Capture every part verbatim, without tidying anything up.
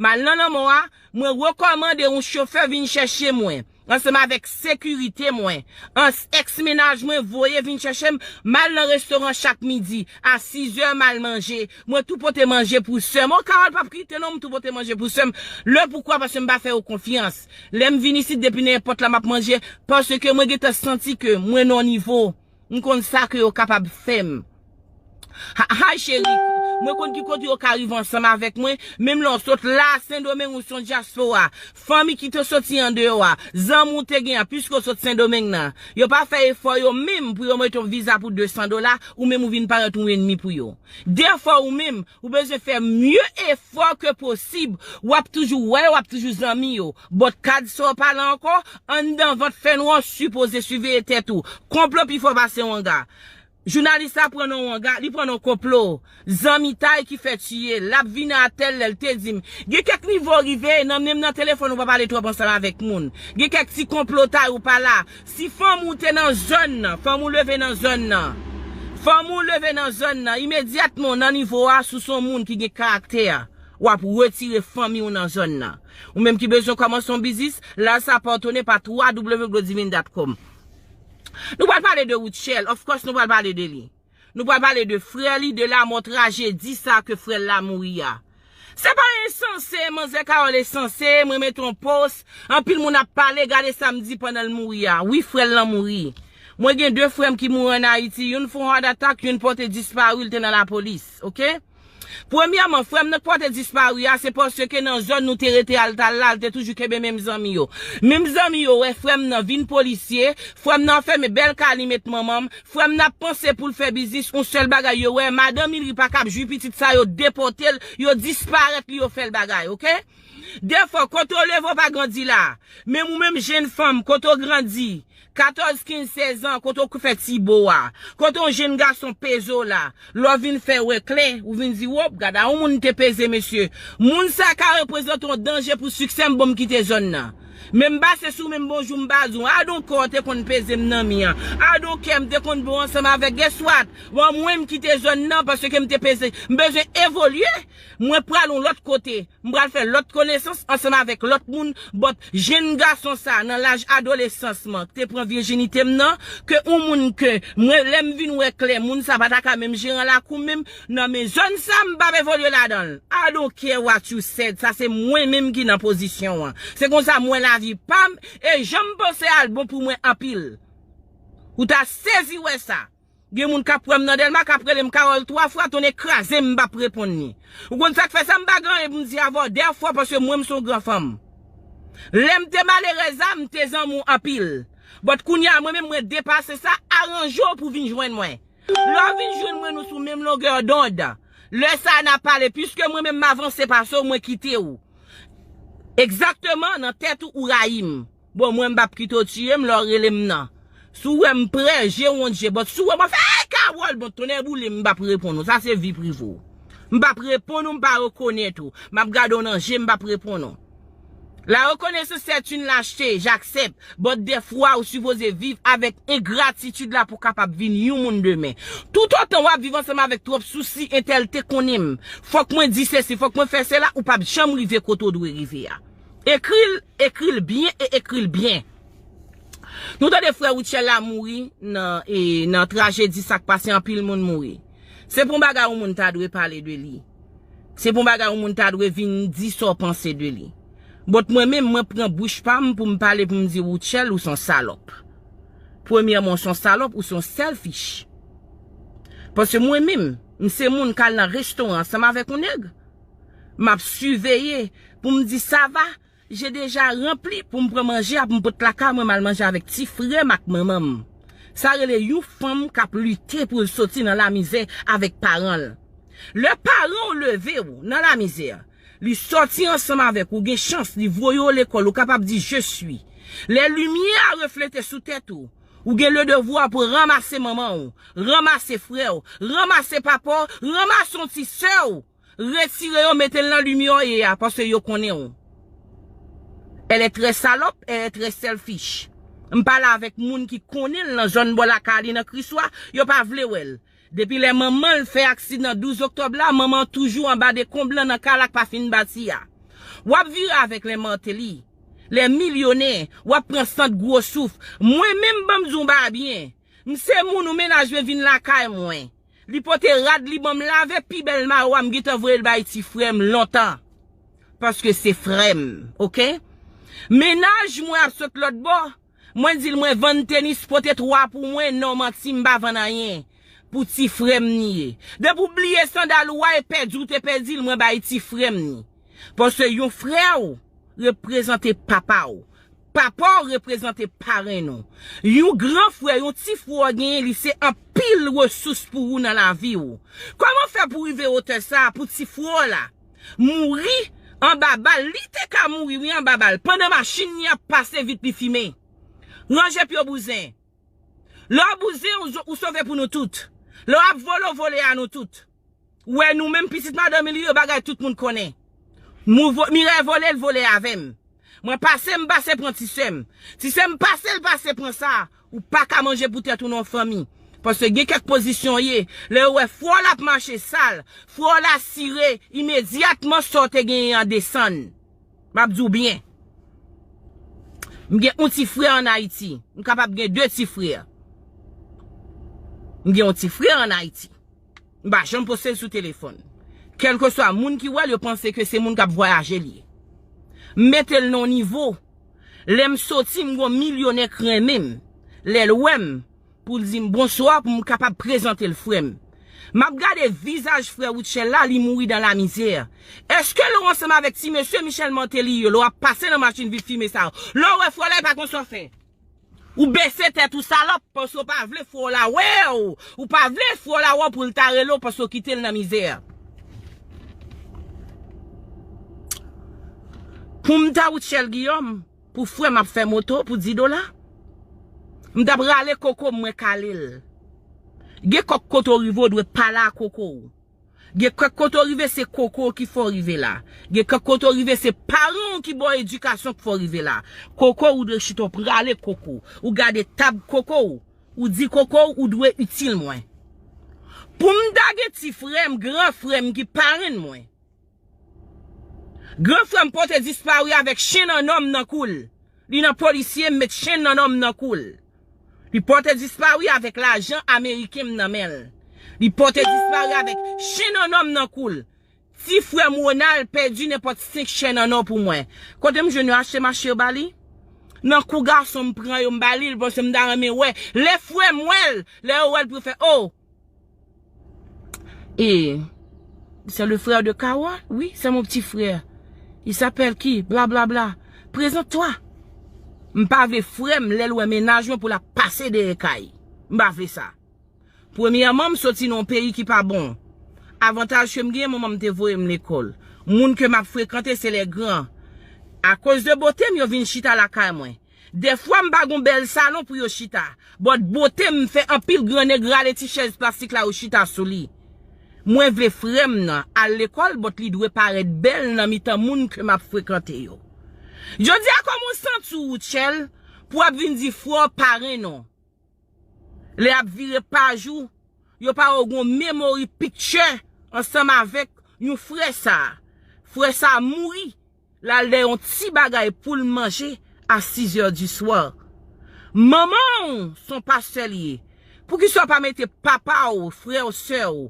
M al nan lanmò a, mwen rekòmande yon chofè vin chèche mwen, ansanm avèk sekirite mwen. Ans èks mennaj mwen voye vin chèche m, m al nan restoran chak midi, a sizè m al manje. Mwen tou pote manje pou sè m. O, Carole p ap kite non, m tou pote manje pou sè m. Le poukwa? Paske m pa fè yo konfyans. Lè m vin isit, depi nan èpòt la m ap manje, paske mwen gentan santi ke mwen nan yon nivo. M konn sa ke yo kapab fè m. Ha- Hay cheri, mwen konn ki kote yo ka rive ansanm avèk mwen, menm lè w sot la Sendomeng ou se yon dyaspora, fanmi ki te soti andeyò a, zanmi w te gen an, piske w sot Sendomeng nan, yo pa fè efò yo menm pou yo mete yon viza pou de san dola, ou menm ou vin parèt yon enmi pou yo. Dèfwa ou menm, ou bezwen fè mye efò ke posib, w ap toujou wè yo, w ap toujou zanmi yo. But kad sa w pale ankò, anndan vant fè nwa, w sipoze siveye tèt ou. Konplo pi fò pase wanga. Jounalis la pran nan wanga, li pran nan konplo. Zanmitay ki fè tiye, l ap vin a tèl lè l te di m. Gen kèk nivo w rive, nan menm nan telefòn ou pa pale twòp ansanm avèk moun. Gen kèk ti konplotay ou pa la. Si fanm ou te nan zòn nan, fanm ou leve nan zòn nan. Fanm ou leve nan zòn nan, imedyatman w nan nivo a, si w se yon moun ki gen karaktè, w ap retire fanmi w nan zòn nan. Ou menm ki bezwen kòmanse yon biznis, la sa pòtonnen pa twa w glodivin dot com. Nou pral pale de Rutshelle, of course nou pral pale de li. Nou pral pale de frè li, de lamò trajedi sa ke frè l la mouri a. Se pa ensanse, manzè Carole ensanse, mwen mete yon post, anpil moun ap pale, gade sa m di pandan l mouri a. Wi, frè l lan mouri. Mwen gen de frè m ki mouri ann Ayiti, youn fè yon heart attack, youn pòte dispari, l te nan lapolis, oke? Premyèman, frè m nan k pòte dispari a, se paske nan zòn nou te rete al t al la, l te toujou kenbe menm zanmi yo. Menm zanmi yo wè frè m nan vin polisye, frè m nan anfème bèl kay li met manman m, frè m nan ap panse pou l fè biznis, yon sèl bagay yo wè, madanm li pa kab jwi pitit sa, yo depòte l, yo disparèt li, yo fè l bagay, oke? Dèfwa, kote w leve w pa grandi la. Menm ou menm jenn fanm, kote w grandi, katòz, kenz, sèz an, kote w fè ti bo a, kote yon jenn gason peze w la, lè w vin fè wè klè, ou vin di, wòp, gad a yon moun te peze mesye. Moun sa ka reprezante yon danje pou siksè m, bon m kite zòn nan. Men m pase sou men m bonjou m pa di w, I don't care w te konn peze m nan mi an, I don't care m te konn bo ansanm avèk, guess what? Bon, mwen m kite zòn nan paske m te peze, m bezwen evolye, mwen pral yon lòt kote. M pral fè lòt konesans ansanm avèk lòt moun, but jenn gason sa nan laj adolesans mwen, k te pran vijinite m nan, ke yon moun ke mwen, lè m vin wè klè, moun sa pa ta ka menm jeran lakou menm, nan men zòn sa m p ap evolye ladan l. I don't care what you said, sa se mwen menm ki nan pozisyon an. Se konsa m wè lavi pa m, e jan m panse a l bon pou mwen anpil. Ou ta sezi wè sa. Gen moun k ap wè m nan Dèlma k ap rele m Carole twa fwa, tonnè kraze m, m p ap reponn li. Ou konn sa k fè sa? M pa gen anyen pou m di avè w dèfwa paske mwen m se yon gran fanm. Lè m te malerèz la, m te zanmi w anpil. But kounye a, mwen menm mwen depase sa, aranje w pou w vin jwenn mwen. Lè w vin jwenn mwen, nou sou menm longè dond. Lè sa a n a pale, piske mwen menm m avanse pase w, mwen kite w. Egzakteman, nan tèt ou, ou rayi m. Bon, mwen m p ap kite w tiye m lè w rele m nan. Si w wè m prè, je wonn je, but si w wè mwen fè, "Ey, Carole, bon, tonnè boule m," m p ap reponn ou. Sa se vi prive w. M p ap reponn ou, m pa rekonèt ou. M ap gade w nan je, m p ap reponn ou. La reconnaissance c'est une lâcheté, j'accepte. But dèfwa, ou sipoze viv avèk engratitid la pou w kapab vin yon moun demen. Toutotan w ap viv ansanm avèk twòp sousi, entèl te konnen m. Fòk mwen di sesi, fòk mwen fè sela, ou p ap janm rive kote w dwe rive a. Ekri l, ekri l byen e ekri l byen. Nou tande frè Rutshelle la mouri nan, e, nan trajedi sa k pase, anpil moun mouri. Se pa yon bagay yon moun ta dwe pale de li. Se pa yon bagay yon moun ta dwe vin di sa w panse de li. But mwen menm, mwen pran bouch pa m pou m pale, pou m di, Rutshelle, ou se yon salòp. Premyèman, ou se yon salòp, ou se yon selfish. Paske mwen menm, m se moun k al nan restoran ansanm avèk yon nèg. M ap siveye pou m di, "Sa va?" Je deja ranpli pou m pran manje a, pou m pot lakay mwen, m al manje avèk ti frè m ak manman m. Sa rele yon fanm k ap lite pou l soti nan lamizè avèk paran l. Lè paran w leve w nan lamizè, li sòti ansanm avèk ou, gen chans li voye w lekòl, ou kapab di, "Je suis." Lè limyè a reflete sou tèt ou, ou gen le devwa pou ranmase manman w, ranmase frè w, ranmase papa w, ranmase yon ti sè w. Retire yo, mete l nan limyè w ye a, paske yo konnen w. Elle est très salope, elle est très selfish. M pale avèk moun ki konnen l nan zòn bò lakay li nan Kriswa, yo pa vle wè l. Depi lè manman l fè aksidan douz oktòb la, manman an toujou anba dekonb lan nan kay la k pa fin bati a. W ap vire avèk lè Martelly, lè milyonè, w ap pran sant gwo souf. Mwen menm, ban m di w bagay byen. M se moun ou mennaj mwen vin lakay mwen. Li pote rad, li ban m lave, pi bèl mayo a, m gentan voye l bay ti frè m lontan. Paske se frè m, oke? Mennaj mwen ap sot lòt bò. Mwen di l, mwen vann tenis, pote twa pou mwen, non, manti, m pa vann anyen. Pou ti frè m ni ye. Depi w bliye sandal ou a e pèdi w te pèdi l, mwen bay ti frè m ni. Paske yon frè w reprezante papa w. Papa w reprezante parenn ou. Yon gran frè, yon ti frè w genyen, li se anpil resous pou ou nan lavi w. Kòman fè pou rive wotè sa a pou ti frè w la mouri anba bal? Li te ka mouri, wi, anba bal. Pandan machin li ap pase vit, li fimen. Ranje pye w, bouzen. Lè w bouzen, ou, ou sove pou nou tout. Lè w ap vole, w vole a nou tout. Ou wè nou menm pitit madanm li yo, bagay tout moun konnen. Mou vo-, Miray vole, l vole avè m. Mwen pase, m pase pran ti sè m. Ti sè m pase, l pase pran sa. Ou pa ka manje pou tèt ou nan fanmi. Paske gen kèk pozisyon w ye. Lè yo wè frè w la ap mache sal, frè w la sire, imedyatman sa w te genyen an desann. M ap di w byen. M gen yon ti frè ann Ayiti. M kapab gen de ti frè. M gen yon ti frè ann Ayiti. M pa janm poste l sou telefòn. Kèlkeswa moun ki wè l, yo panse ke se moun k ap vwayaje l ye. M mete l nan yon nivo. Lè m soti, m gon milyonè k renmen m. Lè l wè m, pou l di m bonswa, pou m kapab prezante l frè m. M ap gade vizaj frè Rutshelle la, li mouri dan lamizè. Èske lè w ansanm avèk ti mesye Michel Martelly yo, lè w ap pase nan machin vit fimen sa yo, lè w wè frè w la, e pa konsa w fè? Ou bese tèt ou, salòp, paske w pa vle frè w la wè w. Ou pa vle frè w la wè w pou l ta rele w paske w kite l nan mizè. Pou m ta Rutshelle Guillaume, pou frè m ap fè moto pou dis dola, m t ap rale koko m, mwen kale l. Gen kòk kote w rive, w dwe pale a koko w. Gen kèk kote w rive, se koko w ki fè w rive la. Gen kèk kote w rive, se paran w ki ba w edikasyon k fè w rive la. Koko w, ou dwe chita w prale koko w. Ou gade tab koko w. Ou di koko w, ou dwe itil mwen. Pou m ta gen ti frè m, gran frè m ki parenn mwen. Gran frè m pote dispari avèk chenn an nòm nan kou l. Li nan polisye, m met chenn an nòm nan kou l. Li pote dispari avèk lajan ameriken m nan men l. Li pote dispari avèk chenn an nòm nan kou l. Ti frè m Ronald pèdi nenpòt senk chenn an nò pou mwen. Kote m jwenn yo, achte mache yo ba li? Nan kou gason m pran yo, m ba li l, paske m ta renmen wè. Lè frè m wè l, lè yo wè l pou yo fè, oh! Et c'est le frère de Carole? Oui, c'est mon petit frère. Il s'appelle qui? Blablabla. Présente-toi. M pa vle frè m, lè l wè mennaj mwen, pou l ap pase dèyè kay. M pa vle sa. Premyèman, m soti nan yon peyi ki pa bon. Avantaj ke m genyen, manman m te voye m lekòl. Moun ke m ap frekante, se lè gran. Akoz de bote m, yo vin chita lakay mwen. Dèfwa, m pa gon bèl salon pou yo chita. But bote m fè anpil gran nèg rale ti chèz plastik la, yo chita sou li. Mwen vle frè m nan al lekòl, but li dwe parèt bèl nan mitan moun ke m ap frekante yo. Jodi a, kòman w santi w, Rutshelle, pou w ap vin di frè w parenn ou? Lè y ap vire paj ou, yo pa wè w gon memory picture ansanm avèk yon frè sa. Frè sa mouri, l al dèyè yon ti bagay pou l manje a sizè di swa. Manman w se yon pastè l ye. Poukisa w pa mete papa w, frè w, sè w?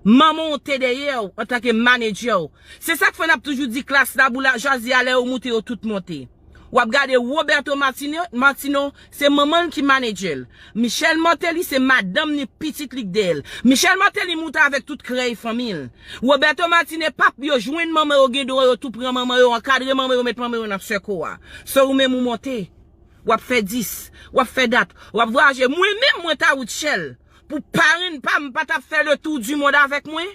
Manman w te dèyè w antanke manedjè w. Se sa k fè n ap toujou di klas la, boulajwazi a, lè yo moute, yo tout monte. W ap gade Roberto Martino, Martino, se manman l ki manedjè l. Michel Martelly, se madanm ni pitit li k dèyè l. Michel Martelly moute avèk tout krèy fanmi l. Roberto Martino, pap, yo jwenn manman yo, gen dwa yo tou pran manman yo, ankadre manman yo, met manman yo nan sèko a. Se ou menm ou monte. W ap fè dis, w ap fè dat, w ap vwayaje. Mwen menm, mwen ta Rutshelle. Pou parenn pa m, pa t ap fè le tour du monde avèk mwen?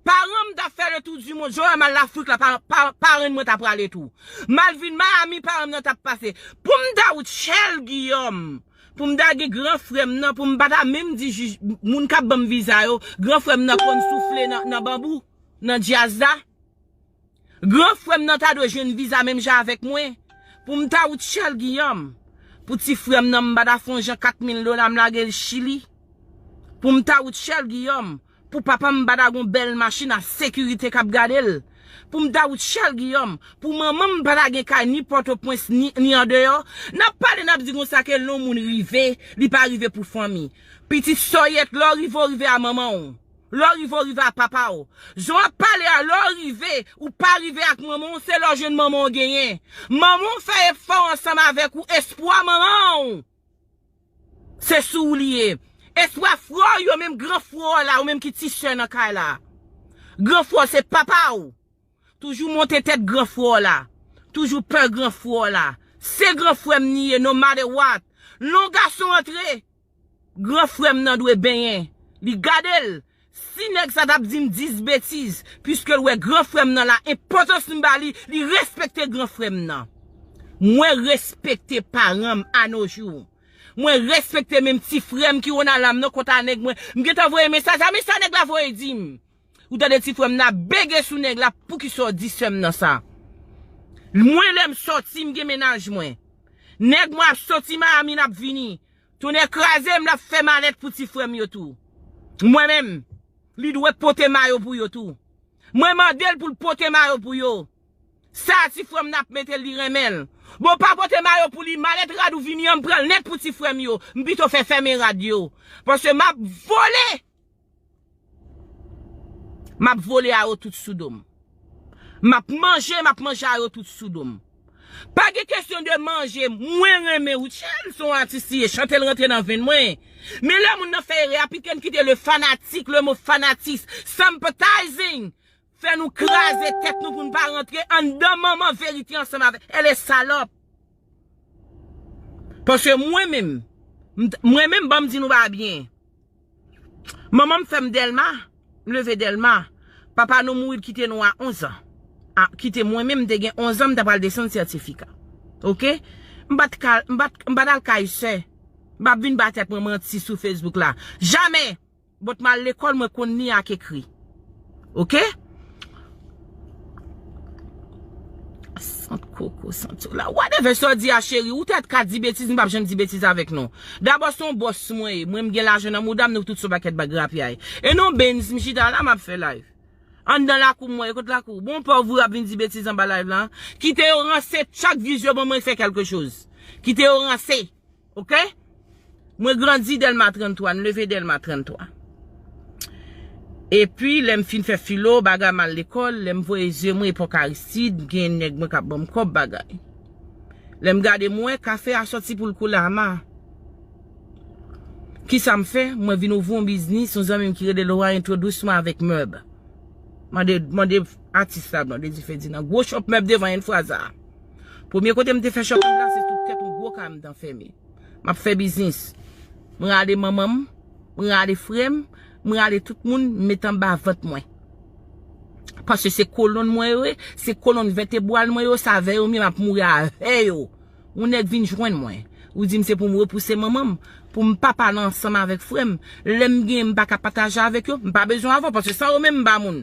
Paran m t ap fè le tour du monde. Jan w wè m al Lafrik la, pa, pa, parenn mwen t ap prale tou. M al vin Miami, paran m nan t ap pase. Pou m ta Rutshelle Guillaume, pou m ta gen gran frè m nan, pou m pa ta menm di jij, moun k ap ban m viza yo, gran frè m nan konn soufle nan, nan banbou, nan djaz la. Gran frè m nan ta dwe jwenn viza menm jan avèk mwen. Pou m ta Rutshelle Guillaume, pou ti frè m nan, m pa ta fè yon jan kat mil dola, m lage l Chili. Pou m ta Rutshelle Guillaume, pou papa m pa ta gon bèl machin a sekirite k ap gade l. Pou m ta Rutshelle Guillaume, pou manman m pa ta gen kay ni Pòtoprens, ni, ni andeyò. N ap pale, n ap di konsa ke lè yon moun rive, li pa rive pou fanmi. Pitit sòyèt, lè w rive, w rive a manman w. Lè w rive, w rive a papa w. Jan w ap pale a, lè w rive, ou pa rive ak manman w, se lè w jwenn manman w genyen. Manman w fè efò ansanm avèk ou, espwa manman w. Se sou ou li ye. Espwa frè w yo, menm gran frè w la, ou menm ki ti sè nan kay la. Gran frè w se papa w. Toujou monte tèt gran frè w la. Toujou pè gran frè w la. Se gran frè m li ye, no matter what. Lè yon gason antre, gran frè m nan dwe benyen. Li gade l. Si nèg sa t ap di m dis betiz, piske l wè gran frè m nan la, enpòtans m ba li, li respekte gran frè m nan. Mwen respekte paran m a no jou. Mwen respekte menm ti frè m ki Ronald la, m nan kont a nèg mwen. M gentan voye mesaj, a men sa nèg la voye di m. Ou tande ti frè m nan ap bege sou nèg la, poukisa w di sè m nan sa? Mwen lè m sòti, m gen mennaj mwen. Nèg mwen ap soti Miami, n ap vini. Tonnè kraze m, l ap fè malèt pou ti frè m yo tou. Mwen menm, li dwe pote mayo pou yo tou. Mwen mande l pou l pote mayo pou yo. Sa ti frè m nan ap mete l, li renmen l. Bon, pa pote mayo pou li, malèt rad ou vini an, m pran l nèt pou ti frè m yo. M pito fè fèmen rad yo. Paske m ap vole. M ap vole a yo tout sou do m. M ap manje, m ap manje a yo tout sou do m. Pa gen kesyon de manje, mwen renmen Rutshelle, se yon atis li ye, chante l rantre nan venn mwen. Men lè moun nan fè erè a, pike n kite le fanatik, le mo fanatis, sympathizing, fè nou kraze tèt nou pou n pa rantre anndan manman verite ansanm avèk. Elle est salope. Paske mwen menm, m t- mwen menm, ban m di nou bagay byen. Manman m fè m Dèlma, m leve Dèlma. Papa nou mouri, l kite nou a onz an. A, kite mwen menm, m te gen onz an, m ta pral desann sètifika. Oke? M pa t ka, m pa t, m pa t al kay sè. M pa vin ba tèt mwen manti sou Facebook la. Jamè! But m al lekòl, mwen konn li ak ekri. Oke? Sant koko, sant yo la. Whatever sa w di a, cheri, ou tèt ka di betiz, m p ap janm di betiz avèk nou. Dabò, se yon bòs mwen ye. Mwen, m gen lajan nan mouda m, nou tout se yon pakèt bag grapyay. E non, Benz, m chita la, m ap fè live. Anndan lakou mwen, e kot lakou? Bon, pòv ou ap vin di betiz anba live la. Kite yo ranse, chak views yo ban mwen fè kèlke choz. Kite yo ranse. Oke? Mwen grandi Dèlma tranntwa, m leve Dèlma tranntwa. Epi, lè m fin fè filo, bagay, m al lekòl, lè m voye zye mwen epòk Aristide, m gen nèg mwen k ap ban m kòb, bagay. Lè m gade, m wè kafe a sòti pou l koule ama. Kisa m fè? Mwen vin ouvri yon biznis, yon zanmi m ki rele Laura entwodui mwen avèk mèb. Mande, mande atis la, Blondedy Ferdinand. Gwo chòp mèb devan Enfraza. Premye kote m te fè shopping la, se sou tèt yon gwo kay m t anfème. M ap fè biznis. M rale manman m, m rale frè m, m rale tout moun, m met anba vant mwen. Paske se kolonn mwen yo ye, se kolonn vètebral mwen yo, se avè yo menm m ap mouri avè yo. Yon nèg vin jwenn mwen. Ou di m se pou m repouse manman m, pou m pa pale ansanm avèk frè m. Lè m gen, m pa ka pataje avèk yo, m pa bezwen avan, paske san yo menm m pa moun.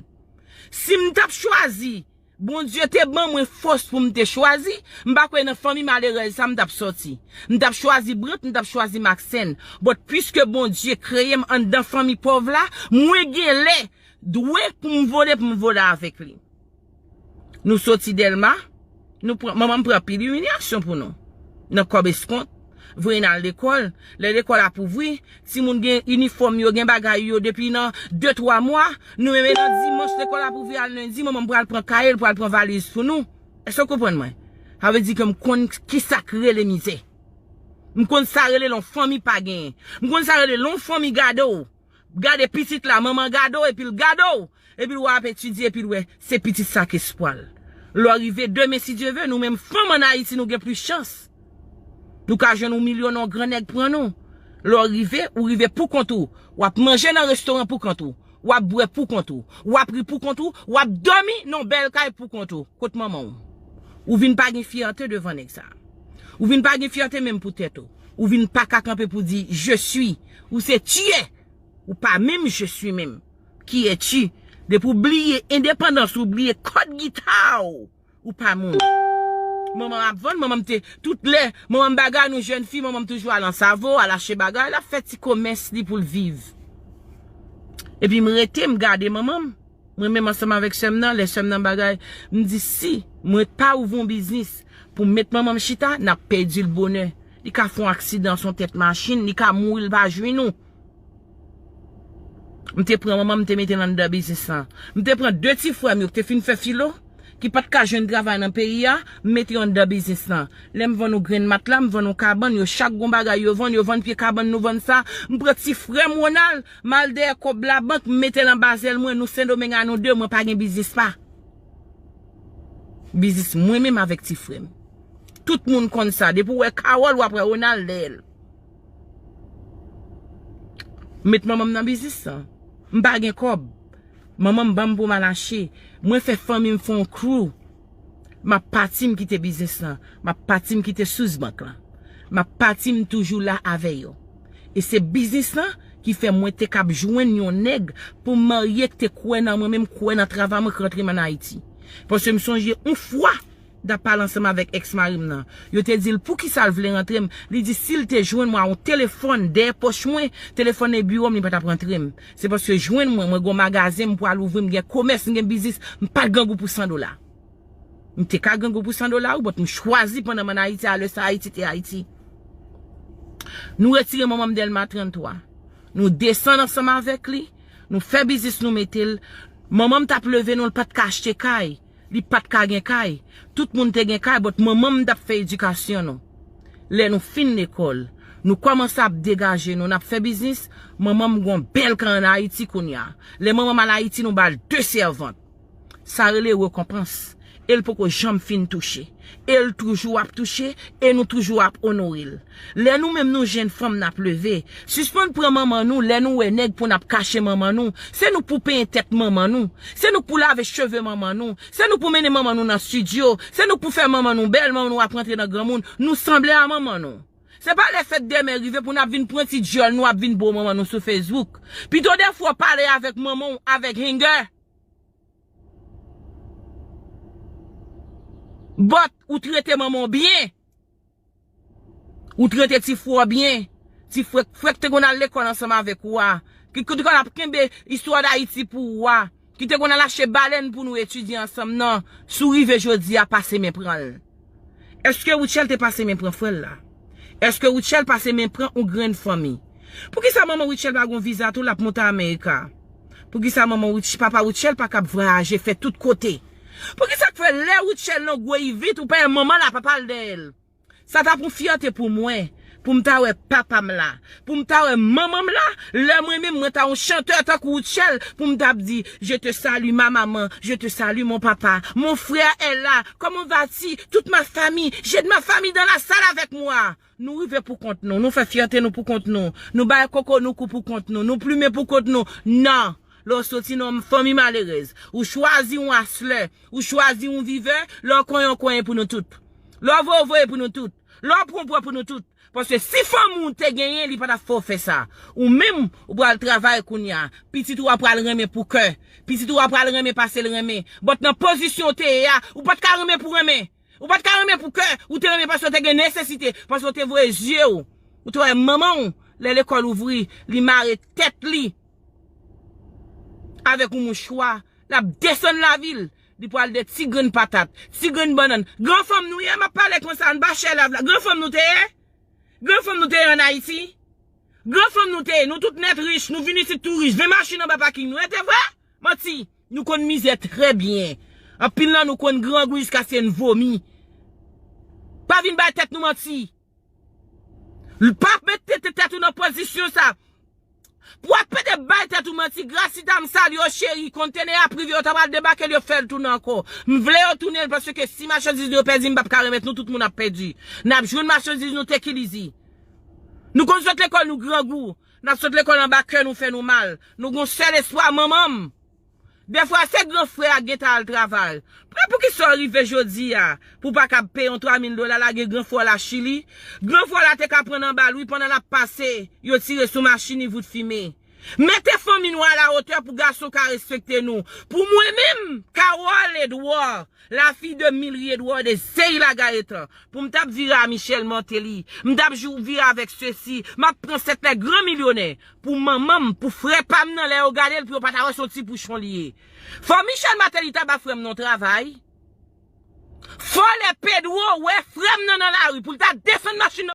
Si m t ap chwazi, Bondye te ban mwen fòs pou m te chwazi, m pa kwè nan fanmi malerèz sa m t ap sòti. M t ap chwazi Brant, m t ap chwazi Maxène. But piske Bondye kreye m anndan fanmi pòv la, mwen gen lè dwe pou m vole, pou m vole avèk li. Nou soti Dèlma, nou pran, manman m pran pil imilyasyon pou nou. Nan kòb eskont, voye n al lekòl. Lè lekòl ap ouvri, timoun gen inifòm yo, gen bagay yo depi nan de twa mwa. Nou menm nan dimanch, lekòl ap ouvri, al lendi, manman m pral pran kaye l, pral pran valiz pou nou. Èske w konprann mwen? Sa vle di ke m konn kisa k rele mizè. M konn sa rele lè yon fanmi pa genyen. M konn sa rele lè yon fanmi gade w. Gade pitit la, manman gade w, epi l gade w. Epi l wè w ap etidye, epi l wè se pitit sa k espwa l. Lè w rive demen, si Dye ve, nou menm fanm ann Ayiti, nou gen plis chans. Nou ka jwenn yon milyon nan yon gran nèg pran nou. Lè w rive, ou rive pou kont ou. W ap manje nan restoran pou kont ou. W ap bwè pou kont ou. W ap ri pou kont ou. W ap dòmi nan yon bèl kay pou kont ou. Kot manman w? Ou vin pa gen fyète devan nèg sa. Ou vin pa gen fyète menm pou tèt ou. Ou vin pa ka kanpe pou di, je suis. Ou se tu es. Ou pa menm je suis menm. Qui es-tu? Depi w bliye endepandans ou, bliye kòd gita w, ou pa moun. Manman m ap vann, manman m te, tout lè, manman m bagay nou jèn fi, manman m toujou al Ansavo, al achte bagay, l ap fè ti komès li pou l viv. Epi m rete, m gade manman m. Mwen menm ansanm avèk sè m nan, lè sè m nan bagay, m di si mwen pa ouvri yon biznis pou m met manman m chita, n ap pèdi l bonè. Li ka fè yon aksidan sou tèt machin, li ka mouri, li pa jwenn ou. M te pran manman m, m te mete l anndan biznis lan. M te pran de ti frè m yo ki te fin fè filo, ki pa t ka jwenn travay nan peyi a, m mete yo anndan biznis lan. Lè m vann yon grenn matla, m vann yon kabann, yo chak gon bagay yo vann, yo vann pye kabann, nou vann sa. M pran ti frè m Ronald, m al dèyè kòb labank, m mete l anba zèl mwen, nou Sendomeng a nou de, mwen pa gen biznis pa. Biznis mwen menm avèk ti frè m. Tout moun konn sa. Depi w wè Carole, w ap wè Ronald dèyè l. M met manman m nan biznis lan. M pa gen kòb. Manman m ban m pou m al achte. Mwen fè fanmi m fè yon crew. M ap pati, m kite biznis lan. M ap pati, m kite Source Bank lan. M ap pati, m toujou la avè yo. E se biznis lan ki fè mwen te kab jwenn yon nèg pou m marye, ki te kwè nan mwen, menm kwè nan travay mwen, k rantre m ann Ayiti. Paske m sonje yon fwa, m t ap pale ansanm avèk èks mari m nan. Yo te di l poukisa l vle rantre m. Li di si l te jwenn mwen a yon telefòn dèyè pòch mwen, telefòn nan biwo m, li pa t ap rantre m. Se paske jwenn mwen, mwen gen yon magazen, m pral ouvri, m gen komès, m gen biznis, m pa t grangou pou san dola. M te ka grangou pou san dola, wi, but m chwazi pandan m ann Ayiti, a lè sa Ayiti te Ayiti. Nou retire manman m Dèlma trannntwa. Nou desann ansanm avèk li, nou fè biznis, nou mete l. Manman m t ap leve nou, l pa t ka achte kay. Li pa t ka gen kay. Tout moun te gen kay, but manman m t ap fè edikasyon nou. Lè nou fin lekòl, nou kòmanse ap degaje nou, n ap fè biznis. Manman m gen yon bèl kay ann Ayiti kounye a. Lè manman m al Ayiti, nou ba l de sèvant. Sa rele rekonpans. E l poko janm fin touche. E l toujou ap touche, e nou toujou ap onore l. Lè nou menm nou jèn fanm n ap leve, sispann pran manman nou, lè nou wè nèg pou n ap kache manman nou, se nou pou penyen tèt manman nou, se nou pou lave cheve manman nou, se nou pou mennen manman nou nan estidyo, se nou pou fè manman nou bèl, manman nou ap rantre nan granmoun, nou sanble a manman nou. Se pa lè fèt dèmen rive pou n ap vin pran ti djòl nou ap vin bo manman nou sou Facebook. Pito defwa w pale avèk manman w avèk hanger. But ou trete manman w byen. Ou trete ti frè w byen. Ti frè, frè k te konn al lekòl ansanm avèk ou a. Ki, ki te konn ap kenbe istwa Dayiti pou ou a. Ki te konn al achte balèn pou nou etidye ansanm nan. Si w rive jodi a, pase men pran l. Èske Rutshelle te pase men pran frè l la? Èske Rutshelle pase men pran yon grenn fanmi? Poukisa manman Rutshelle pa gon viza tou l ap monte Amerika? Poukisa manman Rutsh-, papa Rutshelle pa kab vwayaje fè tout kote? Poukisa k fè lè Rutshelle nan gwo ivit ou pa wè manman l a papa l dèyè l? Sa t ap yon fyète pou mwen, pou m ta wè papa m la, pou m ta wè manman m la, lè mwen menm mwen ta yon chantè tankou Rutshelle, pou m t ap di, je te salue ma maman, je te salue mon papa, mon frère est là, comment vas-tu, toute ma famille, j'ai de ma famille dans la salle avec moi. Nou rive pou kont nou, nou fè fyète nou pou kont nou, nou bay koko nou kou pou kont nou, nou plimen pou kont nou. Non! Lè w soti nan yon fanmi malerèz, ou chwazi yon aslè, ou chwazi yon vivè, lè w konyen, w konyen pou nou tout. Lè w voye, w voye pou nou tout. Lè w pran, w pran pou nou tout. Paske si fanmi w te genyen, li pa t ap fè w fè sa. Ou menm, ou pral travay kounye a. Pitit ou a pral renmen pou kè. Pitit ou a pral renmen pase l renmen. But nan pozisyon w te ye a, ou pa t ka renmen pou renmen. Ou pa t ka renmen pou kè. Ou te renmen paske w te gen nesesite. Paske w te voye zye w. Ou te wè manman w, lè lekòl ouvri, li mare tèt li avèk yon mouchwa. L ap desann lavil. Li pral de ti grenn patat, ti grenn bannann. Gran fanm nou ye, m ap pale konsa, n pa chè lav la. Gran fanm nou te ye? Gran fanm nou te ye ann Ayiti? Gran fanm nou te ye? Nou tout nèt rich, nou vin isit tou rich. Ven machin anba paking nou. E te vre? Manti. Nou konn mizè trè byen. Anpil nan nou konn grangou jiskaske n vomi. Pa vin bay tèt nou manti. L pa mete tèt ou nan pozisyon sa. Pou w ap pede bay tèt ou manti, Gracita, m salye w cheri, kontènè a ap rive, yo ta pral debake l, yo fè l tounen ankò. M vle yo tounen l, paske si machandiz nou yo pèdi, m p ap ka remèt nou, tout moun ap pèdi. N ap jwenn machandiz nou te ki lizi. Nou konn sot lekòl, nou grangou. N ap sot lekòl anba kè nou fè nou mal. Nou gon sèl espwa, manman m. Defwa, se gran frè a k gentan al travay. Men poukisa w rive jodi a, pou w pa kab peye yon twa mil dola, lage gran frè w la Chili? Gran frè w la te ka pran nan bal, wi, pandan l ap pase, yo tire sou machin li, vout fimen. Mete fanmi nou a la otè pou gason ka respekte nou. Pou mwen menm, Carole Edouard, la fille de Mildred Edouard de Zeila Gaétan, pou m t ap vire a Michel Martelly, m t ap jou vire avèk Ceci, m ap pran sèt lè gran milyonè pou manman m, pou frè pa m nan, lè yo gade l, pou yo pa ta wè se yon ti pouchon li ye. Fò Michel Martelly ta ba frè m nan travay. Fò lè Pedro wè frè m nan nan lari, pou l ta desann machin nan